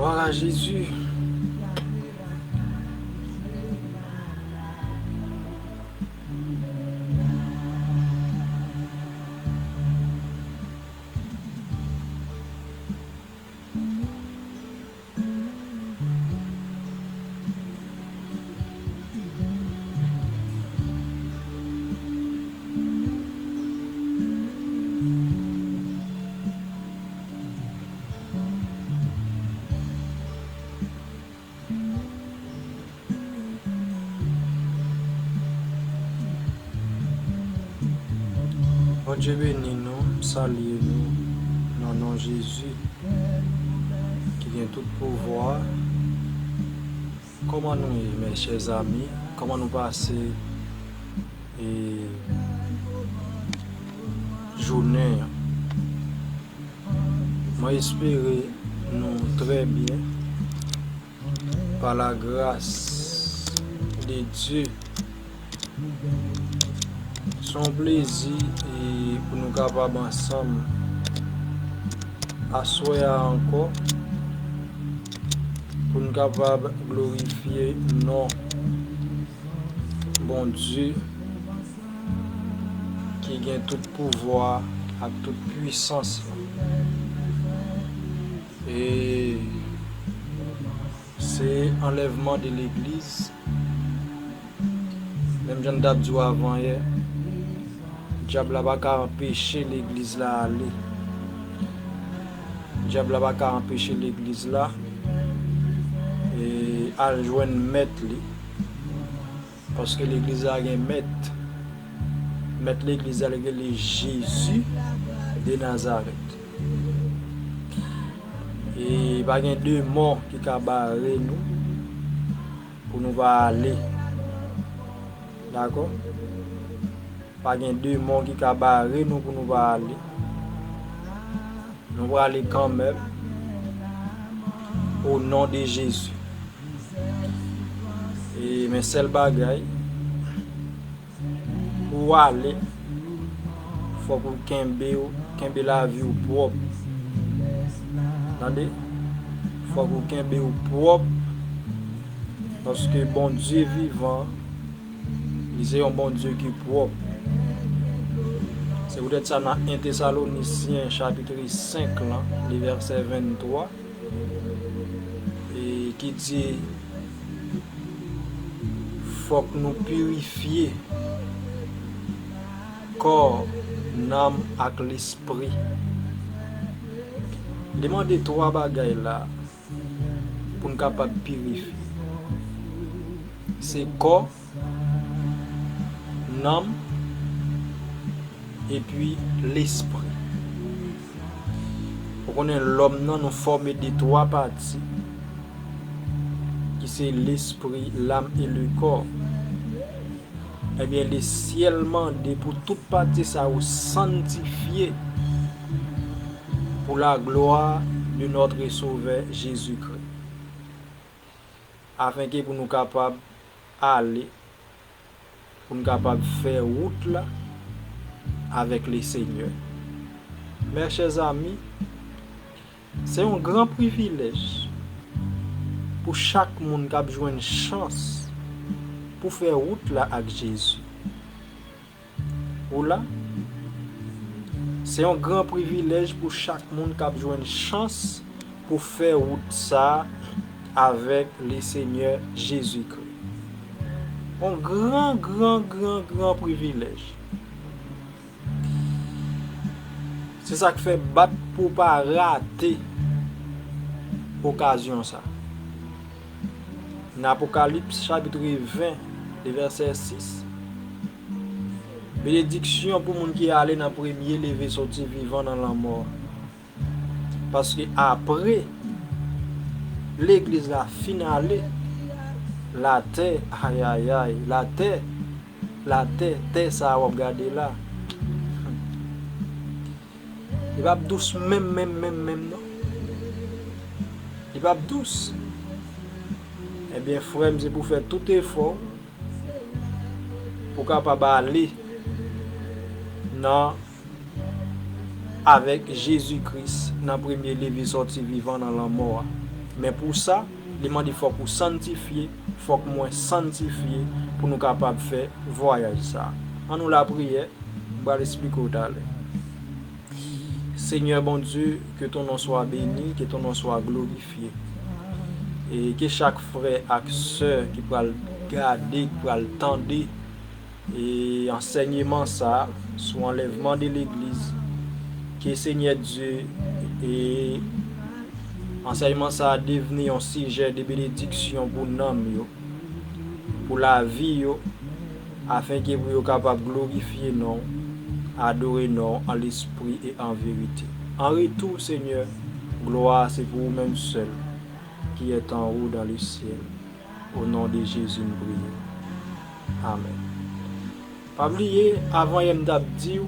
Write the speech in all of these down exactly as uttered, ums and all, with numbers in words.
Glwa a Jezi. Bondye beni nou, m salye nou nan non Jezi ki gen tout pouvwa. Kòman nou ye, mes chers amis? Kòman nou pase, e, jounen an? Mwen espere nou trè byen. Par la grâce de Dieu. Se yon plezi, e, pou nou kapab ansanm aswè a ankò, pou nou kapab glorifye non Bondye ki gen tout pouvwa ak tout pwisans lan. E se anlèvman de legliz. Menm jan n t ap di w avan yè, dyab la pa ka anpeche legliz la ale. Dyab la pa ka anpeche legliz la, e, al jwenn mèt li. Paske legliz la gen mèt. Mèt legliz la, li rele Jezi de Nazarèt. E pa gen demon ki ka bare nou pou nou pa ale. Dakò? Pa gen demon ki ka bare nou pou nou pa ale. Nou prale kanmenm. O non de Jezi. E, men sèl bagay, pou w ale, fòk ou kenbe, kenbe lavi w pwòp. Tande? Fòk ou kenbe w pwòp, paske Bondye vivan, li se yon Bondye ki pwòp. Se poutèt sa, nan en Tesalonisyen chapit senk lan, li vèsè venntwa, e ki di, fòk nou pirifye kò, nanm ak lespri. Li mande twa bagay la pou n kapab pirifye. Se kò, nanm, epi lespri. Ou konnen lòm nan, nou fòme de twa pati, ki se lespri, lam e le kò. Ebyen, lesyèl mande pou tout pati sa yo sanntifye pour la gloire de notre Sauveur Jésus-Christ. Afenke pou nou kapab ale, pou nou kapab fè wout la avèk Lesenyè. Mes chers amis, se yon gran privilèj pou chak moun k ap jwenn chans pou fè wout la ak Jezi. Ou la? Se yon gran privilèj pou chak moun k ap jwenn chans pou fè wout sa a avèk Lesenyè Jezikri. Yon gran, gran, gran, gran privilèj. Se sa k fè, bat pou w pa rate okazyon sa. Nan Apokalips chapit ven, le vèsè sis, benediksyon pou moun ki ale nan premye leve soti vivan nan lanmò a. Paske apre legliz la fin ale, latè, ayayay, latè, latè, tè sa a w ap gade la, li p ap dous menm, menm, menm, menm, non. Li p ap dous. Ebyen, frè m, se pou w fè tout efò w pou w kapab ale nan, avèk Jezi Kris nan premye leve sòti vivan nan lanmò a. Men pou sa, li mande fòk ou sanntifye, fòk mwen sanntifye pou nou kapab fè vwayaj sa a. Ann nou lapriyè, m pral esplike w talè. Senyè Bondye, que ton nom soit béni, que ton nom soit glorifié. E ke chak frè ak sè ki pral gade, ki pral tande e ansèyman sa a sou anlèvman de legliz, ke Senyè Dye e ansèyman sa a devni yon sijè de benediksyon pou nanm yo, pou lavi yo, afenke pou yo kapab glorifye non w, adore non w an lespri e an verite. An retou, Senyè, glwa se pou ou menm sèl, qui est en haut dans le ciel. O non de Jezi m priye. Amèn. Pa bliye, avan yè m t ap di w,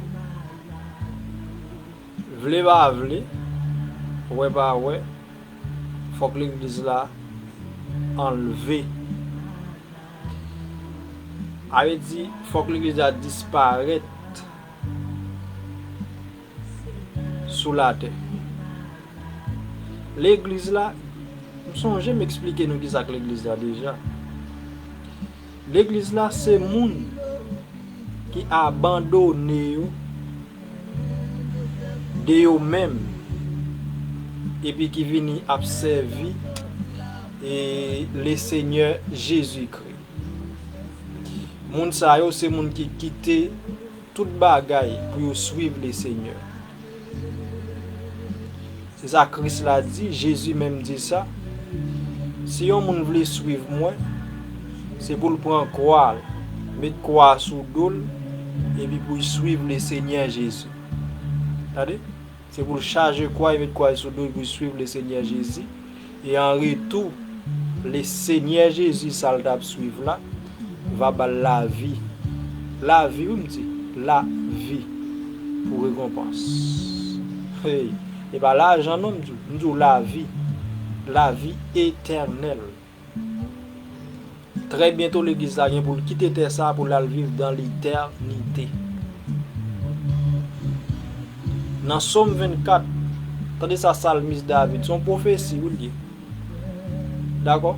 vle pa vle, wè pa wè, fòk legliz la anlve. A vle di, fòk legliz la disparèt sou latè. Legliz la, m sonje m eksplike nou kisa k legliz la deja. Legliz la se moun ki abandone yo de yo menm, epi ki vini ap sèvi e Lesenyè Jezikri. Moun sa yo se moun ki kite tout bagay pou yo swiv Lesenyè. Se sa Kris la di, Jezi menm di sa. Si yon moun vle swiv mwen, se pou l pran kwa l, met kwa l sou do l, epi pou l swiv Lesenyè Jezi. Tande? Se pou l chaje kwa l, met kwa l sou do l, pou l swiv Lesenyè Jezi. E an retou, Lesenyè Jezi, sa l t ap swiv la, va ba l lavi. Lavi, wi, m di, lavi pou rekonpans. Hey, e pa lajan non, m di w, m di w lavi. Lavi etènèl. Trè byento legliz la gen pou l kite tè sa a pou l al viv dan letènite. Nan Sòm vennkat, tande sa salmis David, se yon pwofesi, wi, l ye. Dakò?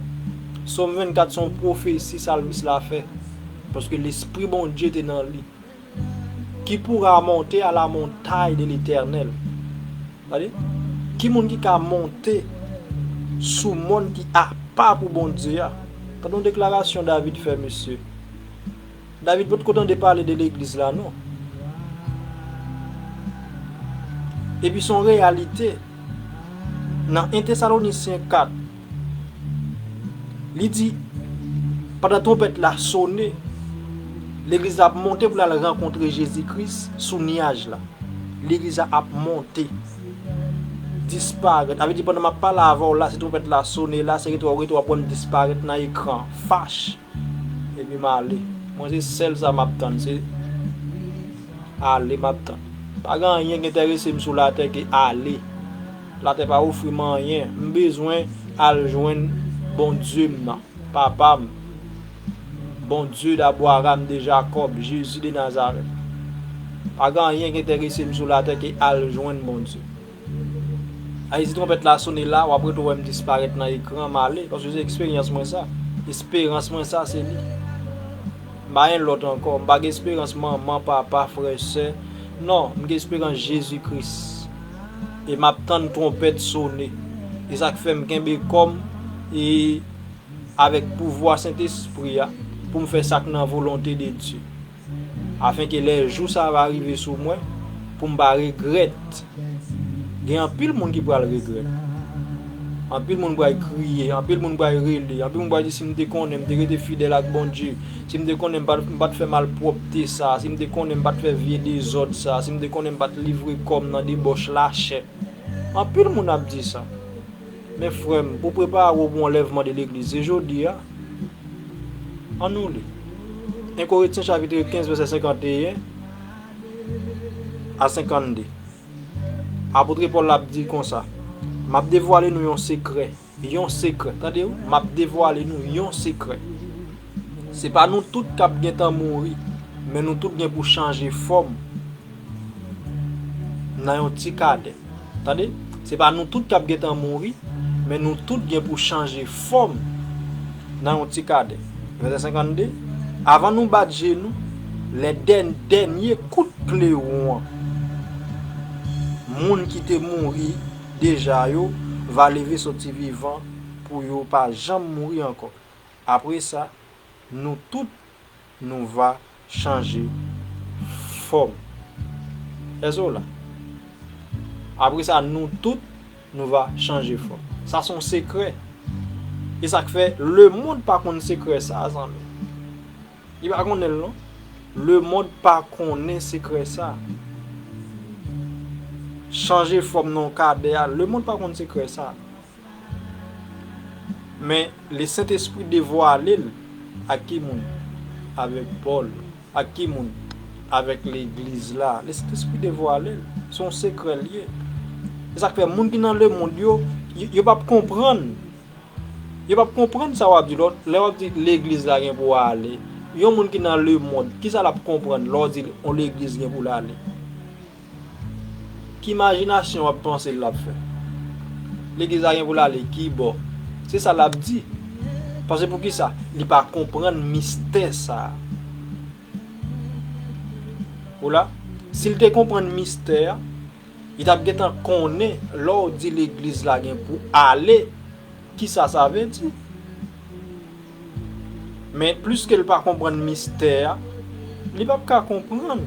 Sòm vennkat se yon pwofesi salmis la fè, paske Lespri Bondye te nan li. Qui pourra monter à la montagne de l'Éternel? Tande? Ki moun ki ka monte sou mòn ki apa pou Bondye a? Tande yon deklarasyon David fè, mesye. David potko tande pale de legliz la, non. Epi se yon reyalite. Nan en Tesalonisyen kat, li di, pandan twonpèt la sone, legliz la ap monte pou l al rankontre Jezi Kris sou nyaj la. Legliz la ap monte, disparèt. Sa vle di, pandan m ap pale avè w la, si twonpèt la sone la, se rete w ap, rete w ap wè m disparèt nan ekran. Fach! Epi m ale. Mwen, se sèl sa m ap tann, se ale m ap tann. Pa gen anyen ki enterese m sou latè ke ale. Latè pa ofri m anyen. M bezwen al jwenn Bondye m nan, Papa m, Bondye d Abwaram, de Jakòb, Jezi de Nazarèt. Pa gen anyen ki enterese m sou latè ke al jwenn Bondye. Ay, si twonpèt la sone la, w ap rete wè m disparèt nan ekran, m ale, paske se eksperyans mwen sa. Esperans mwen sa, se li. M pa gen lòt ankò. M pa gen esperans manman, papa, frè, sè. Non, m gen esperans Jezi Kris. E m ap tann twonpèt sone. E sa k fè m kenbe kò m e avèk pouvwa Sentespri a pou m fè sa k nan volonte de Dye. Afenke lè jou sa a va rive sou mwen, pou m pa regrèt. Gen anpil moun ki pral regrèt. Anpil moun pral kriye, anpil moun pral rele, anpil moun pral di, "Si m te konnen, m te rete fidèl ak Bondye. Si m te konnen, m pa, m pa t fè malpwòpte sa. Si m te konnen, m pa t fè vye dezòd sa. Si m te konnen, m pa t livre kò m nan debòch lachè." Anpil moun ap di sa. Men frè m, pou prepare w pou anlèvman de legliz, se jodi a. Ann nou li. En Korentyen chapit kenz, vèsè senkanteyen a senkannde. Apot Pòl ap di konsa, "M ap devwale nou yon sekrè, yon sekrè." Tande wi, "M ap devwale nou yon sekrè." Se pa nou tout k ap gentan mouri, men nou tout gen pou chanje fòm nan yon ti kadè. Tande? Se pa nou tout k ap gentan mouri, Men nou tout gen pou chanje fòm nan yon ti kadè. Vèsè senkannde, avan nou bat je nou, lè dèn-, dènye kout klewon an, moun ki te mouri deja yo va leve soti vivan pou yo pa janm mouri ankò. Apre sa, nou tout, nou va chanje fòm. Èske w la? Apre sa, nou tout, nou va chanje fòm. Sa se yon sekrè. E sa k fè lemonn pa konn sekrè sa, zanmi. Li pa konnen l, non. Lemonn pa konnen sekrè sa. Chanje fòm nan yon kadè a, lemonn pa konn sekrè sa. Men, Lesentespri devwale l ak ki moun? Avèk Pòl. Ak ki moun? Avèk legliz la. Lesentespri devwale l. Se yon sekrè l ye. Se sa k fè moun ki nan lemonn yo, yo, yo p ap konprann. Yo p ap konprann sa w ap di. Lè, lè w ap di legliz la gen pou ale, yon moun ki nan lemonn, kisa l ap konprann lè w di yon legliz gen pou l ale? Ki imajinasyon w ap panse l ap fè? Legliz la gen pou l ale ki bò? Se sa l ap di. Paske poukisa? Li pa konprann mistè sa a. Ou la? Si l te konprann mistè a, li t ap gentan konnen lè w di legliz la gen pou ale, kisa sa vle di. Men pliske l pa konprann mistè a, li p ap ka konprann.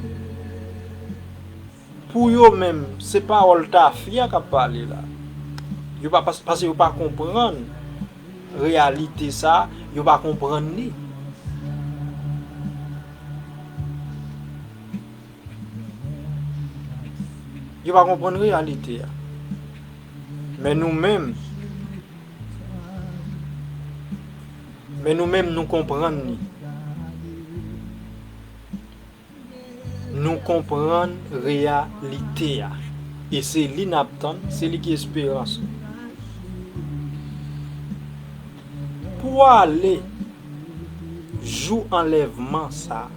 Pou yo menm, se pawòl tafya k ap pale la. Yo pa, pas-, paske yo pa konprann reyalite sa, yo pa konprann li. Yo pa konprann reyalite a. Men nou menm, men nou menm, nou konprann li. Nou konprann reyalite a. E se li n ap tann, se li ki esperans nou. Pou ale jou anlèvman sa a,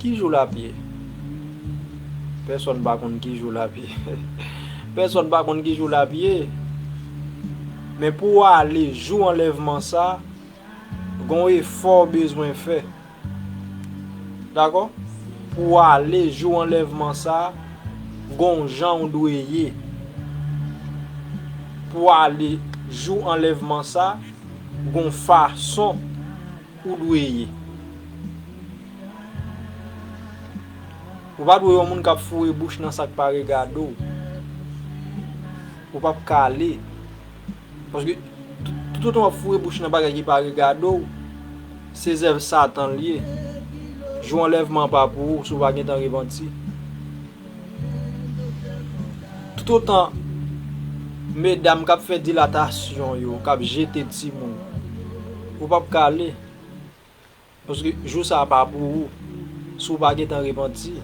ki jou l ap ye? Pèsonn pa konn ki jou l ap ye. Pèsonn pa konn ki jou l ap ye. Men pou w ale jou anlèvman sa a, gon efò w bezwen fè. Dakò? Pou w ale jou anlèvman sa a, gon jan w dwe ye. Pou w ale jou anlèvman sa a, gon fason ou dwe ye. Ou pa dwe yon moun k ap foure bouch nan sa k pa regade w. Ou p ap ka ale. Paske tout, toutotan w ap foure bouch nan bagay ki pa regade w, se zèv Satan l ye. Jou anlèvman an pa pou ou si w pa gentan repanti. Toutotan medam k ap fè dilatasyon yo, k ap jete timoun, ou p ap ka ale. Paske jou sa a pa pou ou, si w pa gentan repanti.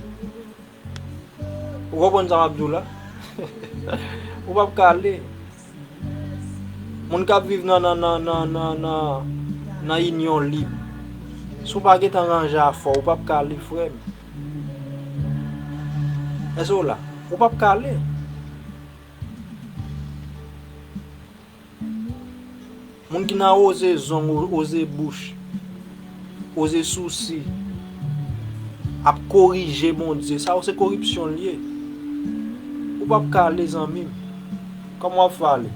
Ou konprann sa m ap di w la? Ou p ap ka ale. Moun k ap viv nan, nan, nan inyon lib, si w pa gentan ranje afè w, ou p ap ka ale, frè m. Èske w la? Ou p ap ka ale. Moun ki nan oze zong, o-, oze bouch, oze sousi, ap korije Bondye, sa yo se koripsyon l ye. Ou p ap ka ale, zanmi m. Kòman w ap fè ale?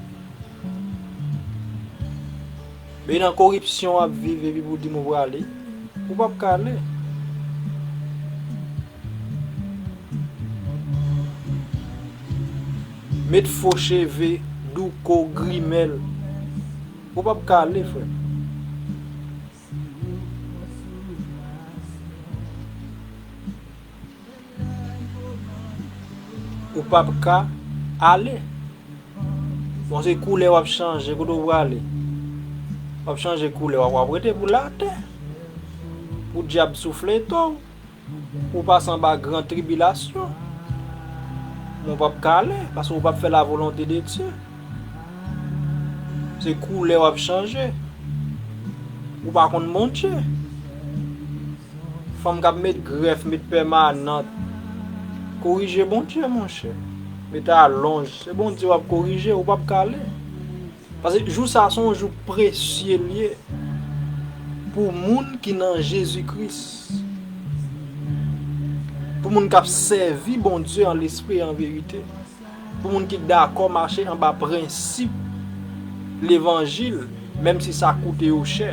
Men nan koripsyon w ap viv epi pou w di m ou prale, ou p ap ka ale. Met fo cheve, douko, grimèl. Ou p ap ka ale, frè m. Ou p ap ka ale. Bon, se koulè w ap chanje, kote w prale? W ap chanje koulè, w ap, w ap rete pou l atè. Pou dyab souflete w. Ou pase anba gran tribilasyon. Men w p ap ka ale, paske w p ap fè la volonte de Dye. Se koulè w ap chanje. Ou pa konn Bondye. Fanm k ap met grèf, met pèmanant. Korije Bondye, monchè. Met alonj. Se Bondye w ap korije, ou p ap ka ale. Paske jou sa a se yon jou presye l ye pou moun ki nan Jezi Kris. Pou moun k ap sèvi Bondye an lespri e an verite. Pou moun ki dakò mache anba prensip levanjil, menm si sa koute yo chè.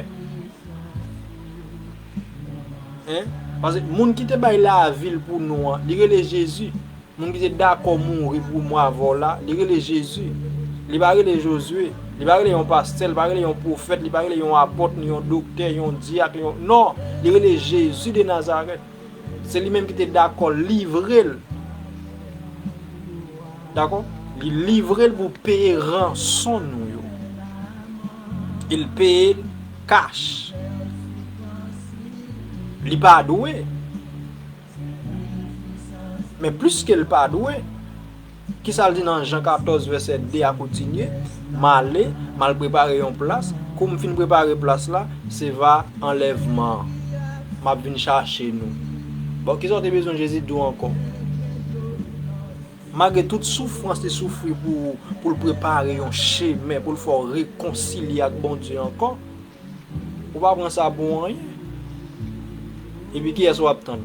Hein? Paske moun ki te bay lavi l pou nou an, li rele Jezi. Moun ki te dakò mouri pou mwa vòl la, li rele Jezi. Li pa rele Jozye. Li pa rele yon pastè, li pa rele yon pwofèt, li pa rele yon apòt, ni yon doktè, yon dyak, yon, non, li rele Jezi de Nazarèt. Se li menm ki te dakò livre l. Dakò? Li livre l pou peye ranson nou yo. E l peye l kach. Li pa dwe. Men plis ke l pa dwe, kisa l di nan Jan katòz vèsè de a kontinye? M ale, m al prepare yon plas. Kou m fin prepare plas la, se va anlèvman an. M ap vin chache nou. Bon, kisa w te bezwen Jezi di w ankò? Malgre tout soufrans li soufri pou, pou l prepare yon chemen, pou l fè w rekonsilye ak Bondye ankò, ou pa pran sa pou anyen. Epi kiyès w ap tann?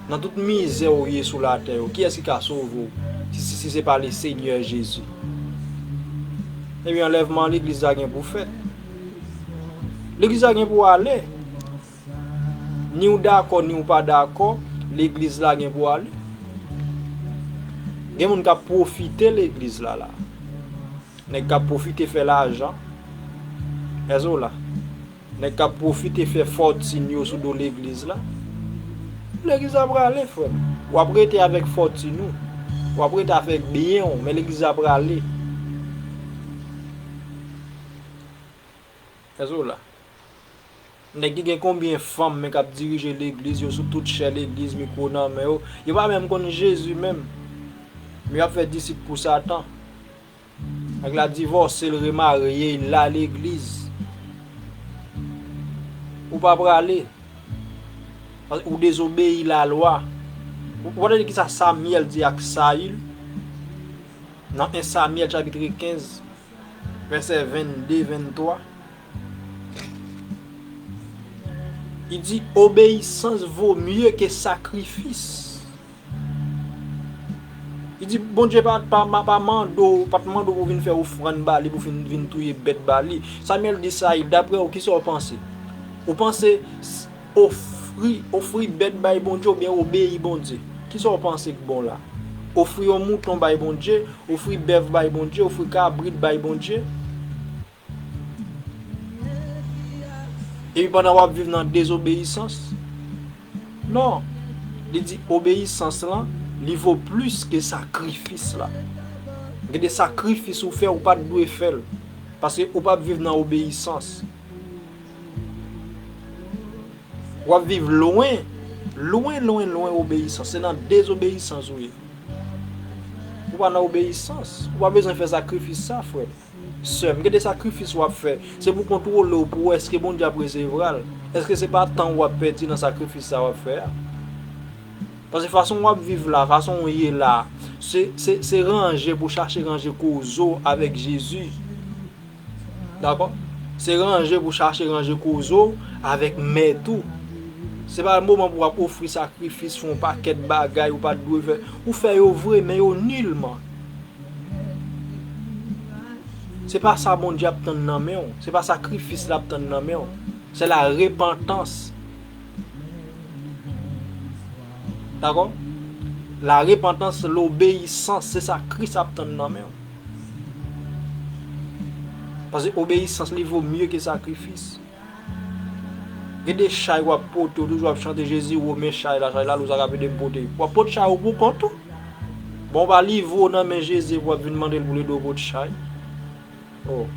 Nan tout mizè ou ye sou latè yo, kiyès ki ka sove w si, si, si se pa Lesenyè Jezi? Ebyen, anlèvman legliz la gen pou fèt. Legliz la gen pou ale. Ni w dakò, ni w pa dakò, legliz la gen pou ale. Gen moun k ap pwofite legliz la la. Nèg k ap pwofite fè lajan. Èske w la? Nèg k ap pwofite fè fòtin yo sou do legliz la. Legliz la prale, frè m. W ap rete avèk fòtin ou. W ap rete avèk byen w, men legliz la prale. Èske w la? Nèg ki gen konbyen fanm men k ap dirije legliz, yo sou tout chè legliz, mikwo nan men yo. Yo pa menm konn Jezi menm. Men y ap fè disip pou Satan. Nèg la divòse, l remarye, l la legliz. Ou pa prale. Ou dezobeyi lalwa. Ou, ou pa tande kisa Samyèl di ak Sayil? Nan en Samyèl chapit kenz, vèsè vennde, venntwa. Li di, obeyisans vo mye ke sakrifis. Li di, Bondye pa, pa, pa, pa mande w, pa t mande w pou vin fè ofrann ba li, pou vin, vin touye bèt ba li. Samyèl di Sayil, daprè w, kisa w panse? Ou panse s-, ofri, ofri bèt bay Bondye oubyen obeyi Bondye? Kisa w panse k bon la? Ofri yon mouton bay Bondye, ofri bèf bay Bondye, ofri kabrit bay Bondye? Epi pandan w ap viv nan dezobeyisans? Non. Li di obeyisans lan, li vo plis ke sakrifis la. Gen de sakrifis ou fè, ou pa t dwe fè l. Paske ou p ap viv nan obeyisans. W ap viv lwen, lwen, lwen, lwen obeyisans. Se nan dezobeyisans ou ye. Ou pa nan obeyisans. Ou pa bezwen fè sakrifis sa, frè m. Sè m, gen de sakrifis w ap fè. Se pou kontwole w, pou w wè èske Bondye ap resevwa l. Èske se pa tan w ap pèdi nan sakrifis sa w ap fè a? Paske fason w ap viv la, fason w ye la, se, se, se ranje pou chache ranje koze w avèk Jezi. Dakò? Se ranje pou chache ranje koze w avèk mèt ou. Se pa moman pou w ap ofri sakrifis, fè yon pakèt bagay ou pa t dwe fè. Ou fè yo vre, men yo nilman. Se pa sa Bondye ap tann nan men w. Se pa sakrifis l ap tann nan men w. Se la repantans. Dakò? La repantans, lobeyisans, se sa Kris ap tann nan men w. Paske obeyisans li vo mye ke sakrifis. Gen de chay w ap pote, w toujou ap chante, Jezi, ou men chay la, chay la lou, sa k ap ede m pote. W ap pot chay ou pou kont ou. Bon, w pa livre w nan men Jezi epi w ap vin mande l pou l ede w pot chay. Oh.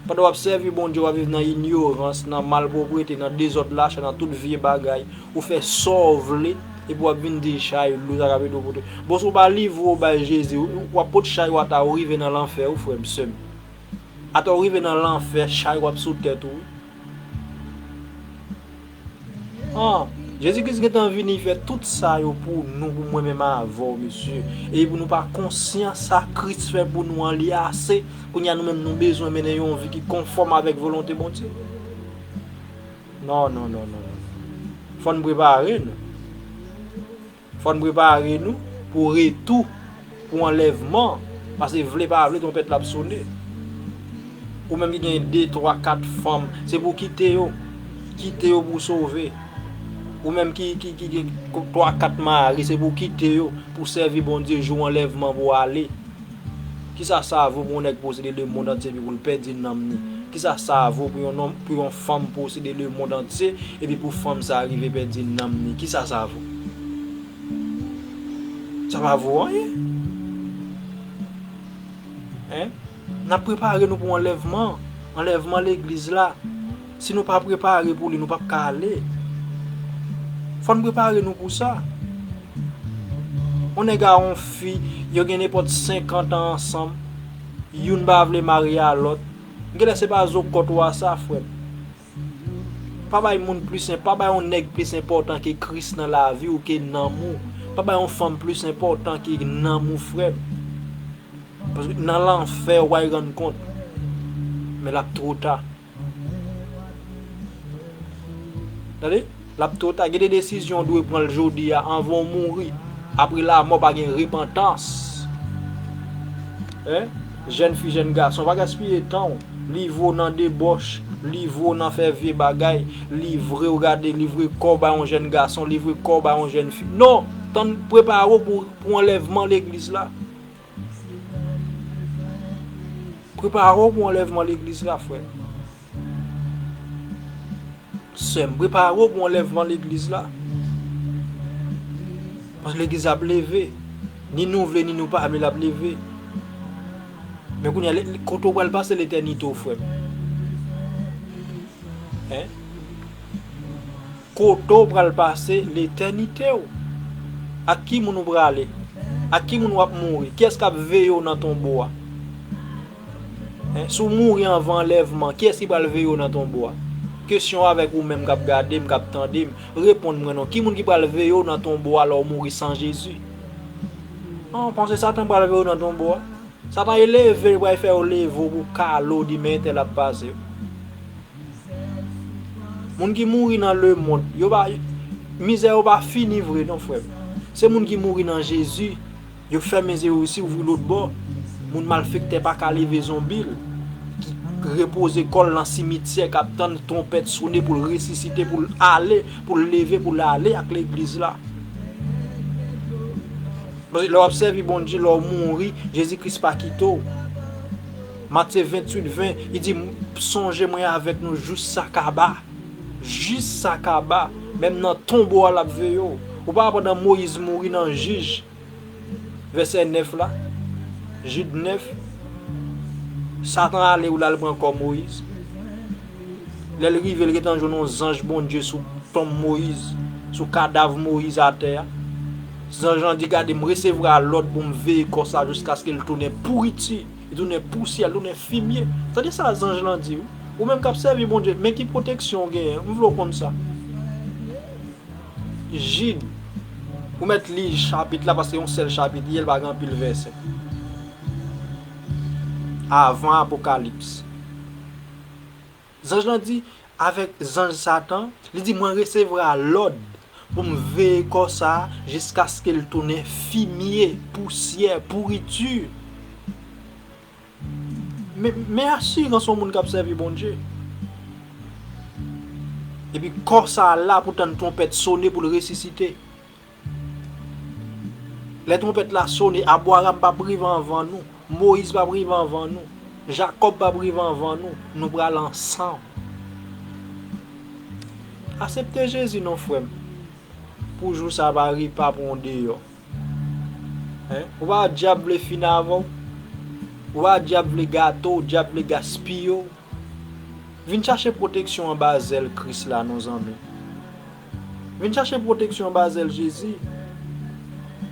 Pandan w ap sèvi Bondye, w ap viv nan inyorans, nan malpwoprete, nan dezòd lachè, nan tout vye bagay. Ou fè sa w vle, epi w ap vin di chay lou, sa k ap ede w pote. Bon, si w pa livre w bay Jezi, w, w ap pot chay ou ata w rive nan lanfè, wi, frè m, sè m. Ata w rive nan lanfè, chay w ap sou tèt ou, wi. An, Jezi Kris gentan vini fè tout sa yo pou nou, pou mwen menm avè w, mesye. E pou nou pa konsyan sa Kris fè pou nou an, li ase. Kounye a nou menm nou bezwen mennen yon vi ki konfòm avèk volonte Bondye. Non, non, non, non, non. Fò n prepare nou. Fò n prepare nou pou retou, pou anlèvman. Paske vle pa vle, twonpèt la ap sone. Ou menm ki gen de, twa, kat fanm, se pou kite yo. Kite yo pou sove. Ou menm ki, ki, ki gen twa, kat mari, se pou kite yo, pou sèvi Bondye jou anlèvman pou ale. Kisa sa vo pou yon nèg posede lemonn antye epi pou l pèdi nanm ni? Kisa sa vo pou yon nonm, pou yon fanm posede lemonn antye epi pou fanm sa rive pèdi nanm ni? Kisa sa vo? Sa pa vo anyen. Hein? N ap prepare nou pou anlèvman. Anlèvman legliz la. Si nou pa prepare pou li, nou p ap ka ale. Fò n prepare nou pou sa. Yon nèg a yon fi, yo gen nenpòt senkant an ansanm, youn pa vle marye a lòt. Genlè se pa zo kòt ou a sa, frè m. Pa bay moun plis, pa bay yon nèg plis enpòtan ke Kris nan lavi w, ke nanm ou. Pa bay yon fanm plis enpòtan ke nanm ou, frè m. Paske nan lanfè, w pral rann kont. Men l ap twò ta. Tande? L ap twò ta. Gen de desizyon w dwe pran l jodi a, anvan w mouri. Apre lamò, pa gen repantans. Hein? Jèn fi, jèn gason, pa gaspiye tan w. Livre w nan debòch, livre w nan fè vye bagay, livre w gade, livre kò w bay yon jèn gason, livre kò w bay yon jèn fi. Non! Tann, prepare w pou, pou anlèvman legliz la. Prepare w pou anlèvman legliz la, frè. Sè m, prepare w pou anlèvman legliz la. Paske legliz ap leve. Ni nou vle, ni nou pa vle, l ap leve. Men kounye a, le- kote w pral pase letènite w, frè m? Hein? Kote w pral pase letènite w? Ak ki moun ou prale? Ak ki moun w ap mouri? Kiyès k ap veye w nan tonbo a? Hein? Si w mouri anvan anlèvman, kiyès ki pral veye w nan tonbo a? Kesyon avèk ou menm k ap gade m, k ap tande m, reponn mwen non. Ki moun ki pral veye w nan tonbo a lè w mouri san Jezi? An, w panse Satan pral veye w nan tonbo a? Satan e leve, li pral fè yo leve w pou kale w, di men entèl ap pase. Moun ki mouri nan lemonn, yo pa, mizè yo pa fini vre non, frè m. Se moun ki mouri nan Jezi, yo fèmen zye yo isi, ouvri lòt bò. Moun malfektè pa ka leve zonbi l, ki repoze kò l nan simityè, k ap tann twonpèt sone pou l resisite, pou l ale, pou l leve, pou l ale ak legliz la. Paske lè w ap sèvi Bondye, lè w mouri, Jezi Kris pa kite w. Matye venntuit ven, li di, "Sonje mwen avèk nou jis sa kaba." Jis sa kaba. Menm nan tonbo a, l ap veye w. Ou pa wè pandan Moyiz mouri nan Jij, vèsè nèf la, Jid nèf, Satan ale, ou l al pran kò Moyiz. Lè l rive, l gentan jwenn yon zanj Bondye sou tonm Moyiz, sou kadav Moyiz atè a. Zanj lan di, "Gade, m resevwa lòd pou m veye kò sa jiskaske l tounen pouriti, li tounen pousyè, li tounen fimye." Tande sa zanj lan di, wi. Ou menm k ap sèvi Bondye, men ki pwoteksyon w genyen, m vle w konn sa. Jid, ou mèt li chapit la, paske yon sèl chapit li ye, l pa gen anpil vèsè. Avan Apokalips. Zanj lan di, avèk zanj Satan, li di, "Mwen resevwa lòd pou m veye kò sa a jiskaske l tounen fimye, pousyè, pouriti." Men, men asirans yon moun k ap sèvi Bondye. Epi kò sa a la pou tann twonpèt sone pou l resisite. Lè twonpèt la sone, Abraram p ap rive anvan nou, Moyiz p ap rive anvan nou, Jakòb p ap rive anvan nou, nou pral ansanm. Asepte Jezi non, frè m, pou jou sa pa ri, pa pran w deyò. Hein? Ou pa wè dyab vle fin avè w? Ou pa wè dyab vle gate w, dyab vle gaspiye w? Vin chache pwoteksyon anba zèl Kris la, non, zanmi. Vin chache pwoteksyon anba zèl Jezi.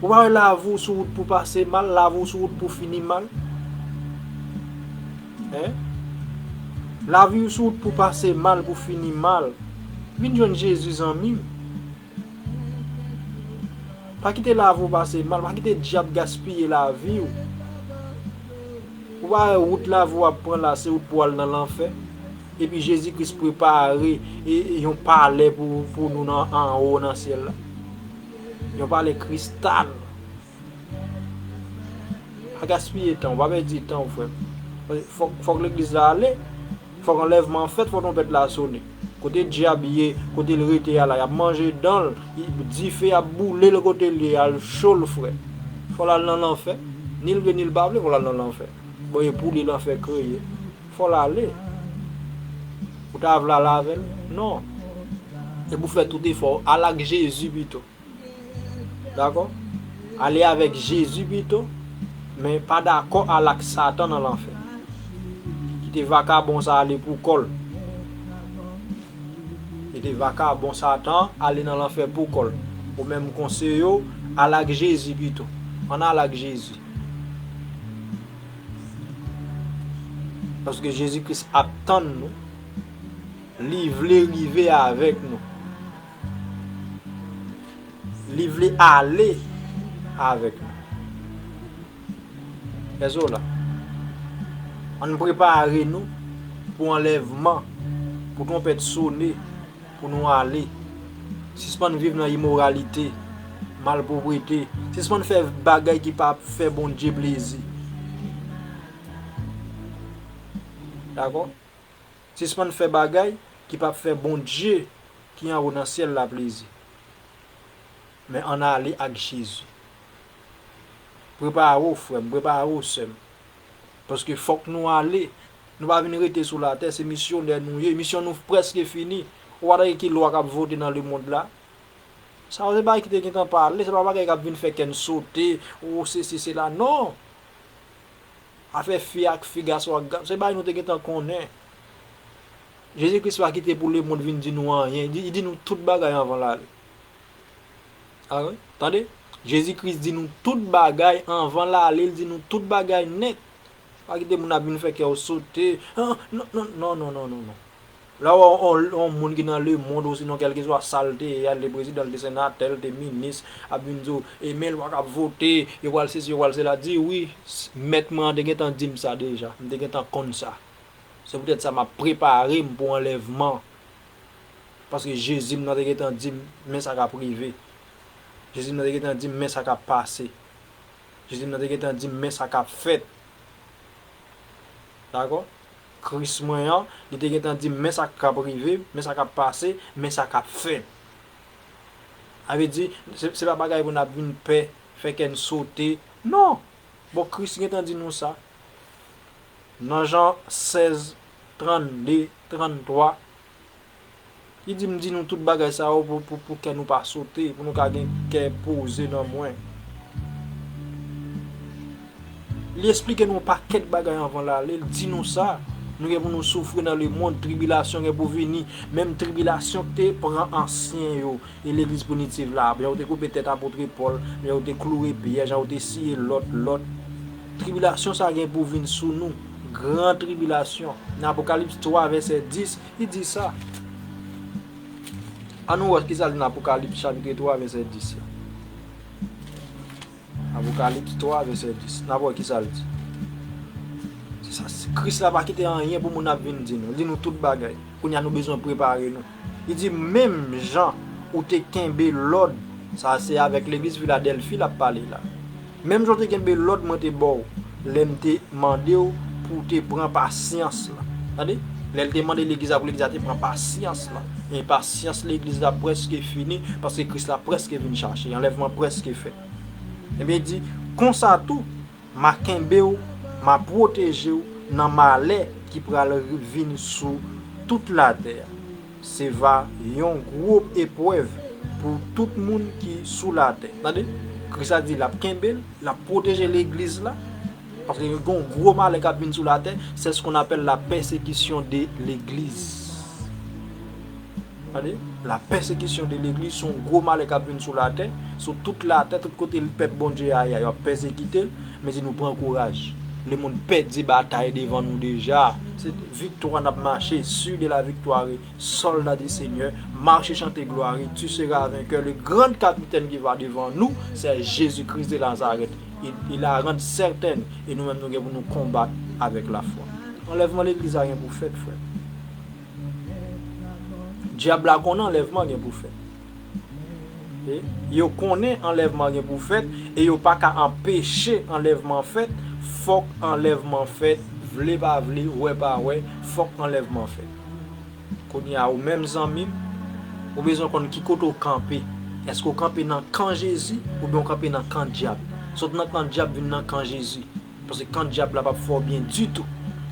Ou pa wè lavi w sou wout pou pase mal, lavi w sou wout pou fini mal? Hein? Lavi w sou wout pou pase mal, pou fini mal. Vin jwenn Jezi, zanmi m. Pa kite lavi w pase mal, pa kite dyab gaspiye lavi w. Ou pa wè wout lavi w ap pran la, se wout pou w al nan lanfè. Epi Jezi Kris prepare e, e yon palè pou, pou nou nan anwo nan syèl la. Yon palè kristal. Pa gaspiye tan, w pa pèdi tan, frè m. Fòk, fòk legliz la ale. Fòk anlèvman an fèt, fòk twonpèt la sonnen. Kote dyab ye, kote l rete a la, y ap manje dan l, dife ap boule l kote l ye a, l cho l frèt. Fò l al nan lanfè. Ni l vle, ni l pa vle, fò l al nan lanfè. Bon, e pou li lanfè kreye. Fò l ale. Ou ta vle al avè l? Non. E pou fè tout efò, al ak Jezi pito. Dakò? Ale avèk Jezi pito, men pa dakò al ak Satan nan lanfè. Kite vakabon sa ale pou kò l. Kite vakabon Satan ale nan lanfè pou kò l. Ou menm konseye w, al ak Jezi pito. Ann al ak Jezi. Paske Jezi Kris ap tann nou. Li vle rive avèk nou. Li vle ale avèk nou. Èske w la? Ann prepare nou pou anlèvman, pou twonpèt sone, pou nou ale. Sispann viv nan imoralite, malpwoprete. Sispann fè bagay ki pa ap fè Bondye plezi. Dakò? Sispann fè bagay ki p ap fè Bondye ki anwo nan syèl la plezi. Men ann ale ak Jezi. Prepare w, frè m, prepare w, sè m. Paske fòk nou ale. Nou pa vin rete sou latè, se misyonè nou ye. Misyon nou prèske fini. Ou pa tande ki lwa k ap vote nan lemonn la? Sa yo se bagay ki te gentan pale, se pa bagay k ap vin fè kè n sote, ou sesi, sela. Non! Afè fi ak fi, gason ak gason, se bagay nou te gentan konnen. Jezi Kris pa kite pou lemonn vin di nou anyen. Li di, li di nou tout bagay anvan l ale. A wi, tande? Jezi Kris di nou tout bagay anvan l ale, li di nou tout bagay nèt. Pa kite moun ap vin fè kè w sote. Ah, non, non, non, non, non, non, non. Lè w wè yon, yon, yon moun ki nan lemonn, osinon kèlkeswa sa l te ye, l te prezidan, l te senatè, l te minis, ap vin di w, e men lwa k ap vote, yo pral sesi, yo pral sela, di wi, s-, mèt mwen an te gentan di m sa deja, m te gentan konn sa. Se poutèt sa m ap prepare m pou anlèvman. Paske Jezi m nan te gentan di m, men sa k ap rive. Jezi m nan te gentan di m, men sa k ap pase. Jezi m nan te gentan di m, men sa k ap fèt. Dakò? Kris mwen an, li te gentan di m, men sa k ap rive, men sa k ap pase, men sa k ap fèt. Sa vle di, se, se pa bagay pou n ap vin pè, fè kè n sote. Non! Bon, Kris gentan di nou sa. Nan Jan sèz, trannde, tranntwa, li di, m di nou tout bagay sa yo pou, pou, pou kè nou pa sote, pou nou ka gen kè poze nan mwen. Li esplike nou yon pakèt bagay anvan l ale, li di nou sa. Nou gen pou nou soufri nan lemonn, tribilasyon gen pou vini, menm tribilasyon k te pran ansyen yo. E legliz primitiv la, jan yo te koupe tèt apot Pòl, jan yo te kloure Pyè, jan yo te siye lòt, lòt. Tribilasyon sa gen pou vin sou nou. Gran tribilasyon. Nan Apokalips twa, vèsè dis, li di sa. Ann nou wè kisa l di nan Apokalips chapit twa, vèsè dis la. Apokalips twa, vèsè dis. N ap wè kisa l di. Se sa, Kris la pa kite anyen pou moun ap vin di nou. Li di nou tout bagay. Kounye a nou bezwen prepare nou. Li di, menm jan ou te kenbe lòd, sa se avèk legliz Filadèlfi l ap pale la. Menm jan ou te kenbe lòd mwen te ba w, lè m te mande w pou w te pran pasyans la. Tande? Lè l te mande legliz la pou legliz la te pran pasyans la. E pasyans legliz la prèske fini, paske Kris la prèske vin chache. Anlèvman prèske fèt. Ebyen, li di, konsa tou, m a kenbe w, m a pwoteje w nan malè ki pral vin sou tout latè a. Se va yon gwo eprèv pou tout moun ki sou latè. Tande? Kris la di l ap kenbe l, l ap pwoteje legliz la. Paske gen yon gwo malè k ap vin sou latè, c'est ce qu'on appelle la persécution de l'église. Tande? La persécution de l'église, se yon gwo malè k ap vin sou latè, sou tout latè, tout kote pèp Bondye a ye a, y ap pèsekite l, men di nou pran kouraj. Lemonn pèdi batay devan nou deja. Se viktwa n ap mache, sûr de la victoire, soldat du Seigneur, marche chanter gloire, tu seras vainqueur, le grand capitaine qui va devant nous, c'est Jésus-Christ de Nazareth. Il, il a rendre certaine, e nou menm nou gen pou nou konbat avèk lafwa. Anlèvman legliz la gen pou fèt, frè. Dyab la konnen anlèvman gen pou fèt. E yo konnen anlèvman gen pou fèt, e yo pa ka anpeche anlèvman fèt. Fòk anlèvman fèt, vle pa vle, wè pa wè, fòk anlèvman fèt. Kounye a, ou menm zanmi m, ou bezwen konn ki kote w kanpe. Èske w kanpe nan kan Jezi, oubyen w kanpe nan kan dyab? Sot nan kan dyab, vin nan kan Jezi. Paske kan dyab la p ap fè w byen ditou.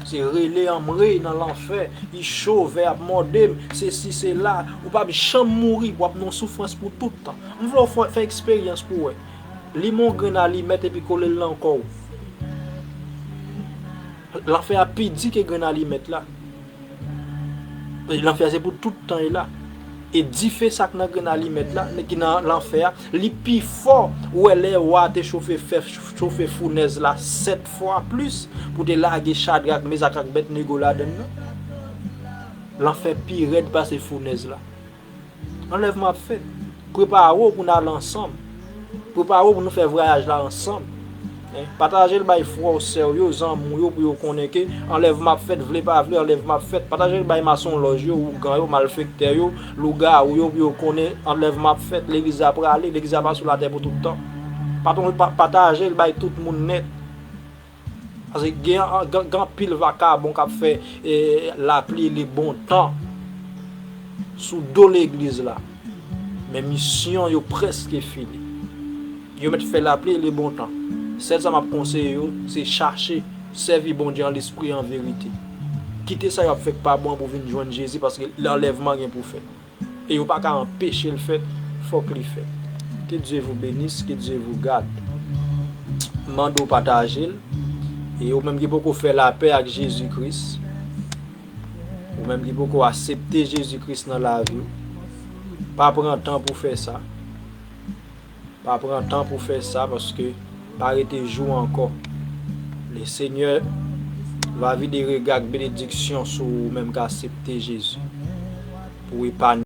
Se rele anmre nan lanfè, li cho, vè ap mòde m, sesi, sela. Ou p ap janm mouri, w ap nan soufrans pou tout tan. M vle w fè, fè eksperyans pou w wè. Limen yon grenn alimèt epi kole l nan kò w. Lanfè a pi di ke grenn alimèt la. Lanfè a se pou tout tan e la. E dife sa k nan grenn alimèt la, ki nan lanfè a, li pi fò. Ou wè lè wa te chofe fè, chofe founèz la sèt fwa plis pou te lage Chadrak, Mezak ak Abèdnego ladann nan. Lanfè pi rèd pase founèz la. Anlèvman ap fèt. Prepare w pou n al ansanm. Prepare w pou nou fè vwayaj la ansanm. Hein? Pataje l bay frè w, sè w yo, zanmi w yo, pou yo konnen ke anlèvman ap fèt, vle pa vle, anlèvman ap fèt. Pataje l bay masonlòj yo, ougan yo, malfektè yo, lougawou yo, pou yo konnen anlèvman ap fèt. Legliz la prale, legliz la pa sou latè pou tout tan. Paton, pa, pataje l bay tout moun nèt. Paske gen, gen, gen anpil vakabon k ap fè, eh, lapli e le bon tan sou do legliz la. Men misyon yo prèske fini. Yo mèt fè lapli e le bon tan. Sèl sa m ap konseye yo, se chache sèvi Bondye an lespri e an verite. Kite sa y ap fè k pa bon an pou vin jwenn Jezi, paske anlèvman gen pou fèt. E yo pa ka anpeche l fèt, fòk li fèt. Que Dieu vous bénisse, que Dieu vous garde. Mande w pataje l. E ou menm ki poko fè lapè ak Jezi Kris, ou menm ki poko aksepte Jezi Kris nan lavi w, pa pran tan pou fè sa. Pa pran tan pou fè sa, paske pa rete jou ankò. Le Seigneur va vide rega ak benediksyon sou ou menm k aksepte Jezi pou epanye.